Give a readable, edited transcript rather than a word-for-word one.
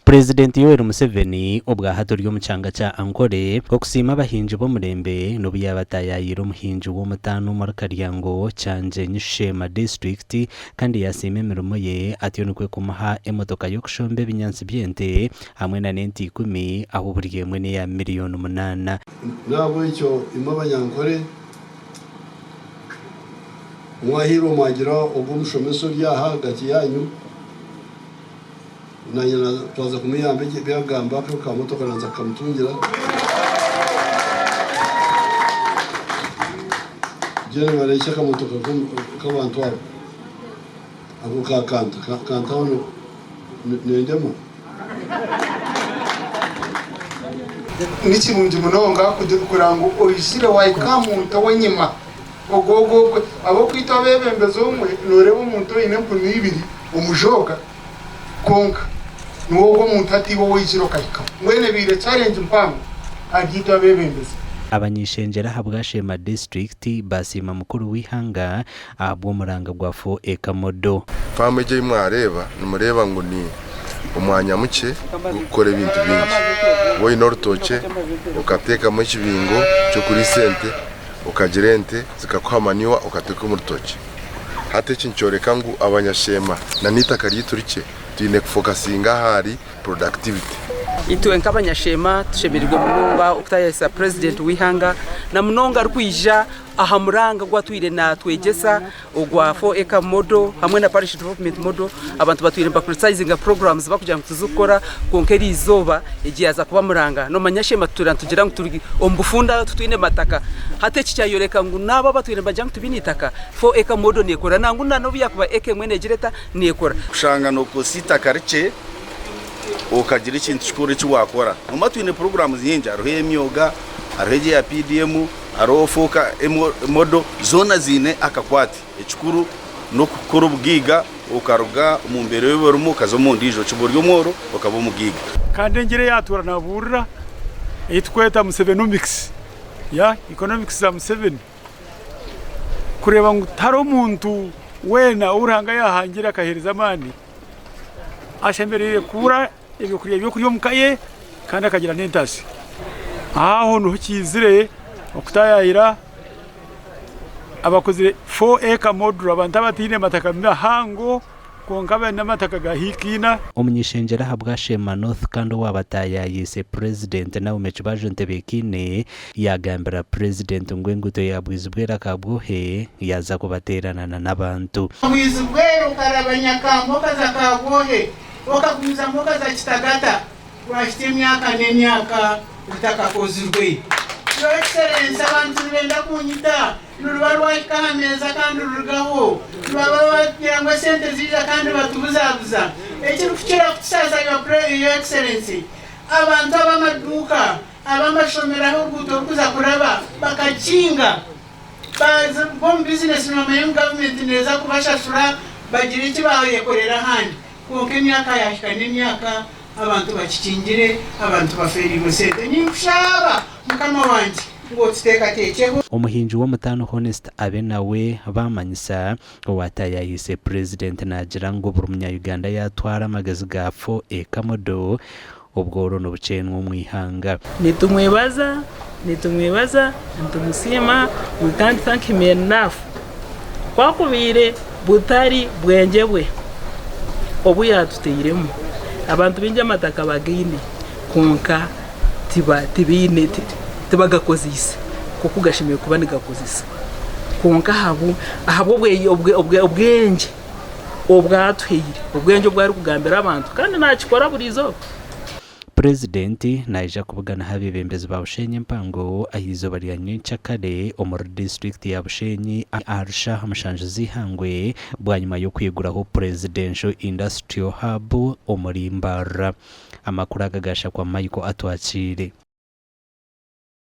Purezidenti Yoweri Museveni obwahati ori omu kyanga kya Ankole okusiima abahingi b'omurembe n'obu yaaba ataayaayire omuhingi w'omutaano omuri Karyango, Kyangyenyi, Sheema disiturikiti kandi yaasiima emirimo ye atyo nikwo kumuha emotoka y'okushomba ebinyaatsi by'ente hamwe na n'ente ikumi ahu buri emwe n'eya miriyoni munaana. N'ahabw'ekyo imwe Abanyankore, mwahairwe mwagira ogwo omushomesa ori aha ahagati yaanyu, naanye twaza kumuyamba ebi arikugamba ako kamotoka naaza kukamutungira. General ekyo akamotoka k'abantu abo, ako ka Kanta, Kanta hoona nendema? Ni kirungi munonga kureba ngu oizire wahika aha muntu ow'enyima ogwo ogwo ogwo ahabw'okuba itwe abeebembezi obumwe nooreeba omuntu oine empunu ibiri omujooga kwonka niwe ogwo omuntu hati iwe ou oizire okahikaho. Mbwenu ebaire challenge mpango ahari itwe abeebembezi. Abany'eishengyero ahabwa Sheema disiturikiti baasiima mukuru w'eihanga ahabw'omuranga gwa Fo Eka Modo. Faamu egi ei mwareeba, nimureeba ngu ni omwanya mukye gw'okukora ebintu bingi. Waaba oine orutookye, okateekamu ekibingo ky'okuriisa ente, okagira ente zikakuha manure okateeka omu rutookye. Hati eki nikyoreka ngu abanyasheema n'eitaka ryaitu rikye, twine kufokasinga ahari productivity. Itwe nk'abanyasheema tushemereirwe munonga okutayayisa Purezidenti w'eihanga na munonga arikwija aha muranga ogu atwire natwegyesa ogwa 4 acre model hamwe na parish development model. Abantu batwire nibakuritisayizinga puroguramuzi barikugira ngu tizirikukora kwonka eri izooba egi yaaza kuba muranga. Nomanya Sheema tutuura nitugira ngu turi omu bufunda titwine mataka. Hati eki kyayoreka ngu naabo abatwire nibagira ngu tibaine itaka, 4 acre model nekora nangwa na n'obu yaakuba acre emwe negira eta? Nekora. Kushanga nokozesa eitaka rikye okagira ekintu kikuru eki wakora. Nomanya twine puroguramu nyingi hariho ey'emyoga, hariho egi eya PDM, hariho 4 acre model zoona ziine akakwate. Ekikuru n'okukora obugaiga okaruga omu mbeera ei orimu okaza omu ndiijo, okiba ori omworo okaba omugaiga. Kandi engiri ei atuura naabuurira ei turikweta Musevenomics, yeah, economics za Museveni, kureeba ngu tihariho muntu weena ou Ruhanga yaahangire akaheereza amaani ashemereire kubura ebyokurya by'okurya omu ka ye kandi akagira n'entasya. Aho niho kiizire okutayaayira abakozire 4 acre model abantu abataine mataka mahango kwonka baine amataka ga hikiina. Omuny'eishengyero ahabwa Sheema North kandi owaabataayayiise Purezidenti Naomi Kibajo Ntebeekiine yaagambira Purezidenti ngu enguuto ya Bwizibwera Kabwohe yaaza kubateerana na n'abantu. Bwizibwera okaraba Nyakamba okaza Kabwohe okagumizamu okaza Kitagata rwahitsya emyaka n'emyaka rutakakozirwe. Your Excellency abantu nibenda kunyita, niruba rwahika aha meeza kandi rurugaho. Nibaba bagira ngu esente ziija kandi batubuzabuza. Ekirikukira kutusaasa Your Excellency, abantu ab'amaduuka, ab'amashomero ahu oruguuto rurikuza kuraba bakakinga. Baaza omu bizinesi nibamanya ngu gavumenti neeza kubashashura bagire eki baayekorera ahandi. Kwonka emyaka yaahika n'emyaka abantu bakikingire, abantu bafeereirwe sente. Ninkushaaba Mukama wangye ngu otuteekateekyeho. Omuhingi w'omutaano Honest Abenawe baamanyisa owataayayiise Purezidenti naagira ngu buri munya-Uganda yaatwara amagezi ga 4 Eka Model obworo nibukyeenwa omu ihanga. Nitumwebaza, nitumwebaza, nitumusiima, we can't thank him enough. Ku akubaire butari bwengye bwe obu yaatutairemu, abantu baingi amataka bagaine kwonka tibaine, tibagakozeise nk'oku gashemereire kuba nigakozesibwa. Kwonka ahabw'obwengye obu atuhaire, obwengye obu arikugambira abantu kandi naakikora buri izooba. Purezidenti naija kubuganaho abeebembezi ba Bushenyi empango aha izooba rya nyenkyakare omuri disiturikiti ya Bushenyi ahari shaaha mushanju z'eihangwe bwanyima y'okwiguraho Presidential Industrial Hub omuri Mbarara. Amakuru aga gashakwa Michael Atwakiire.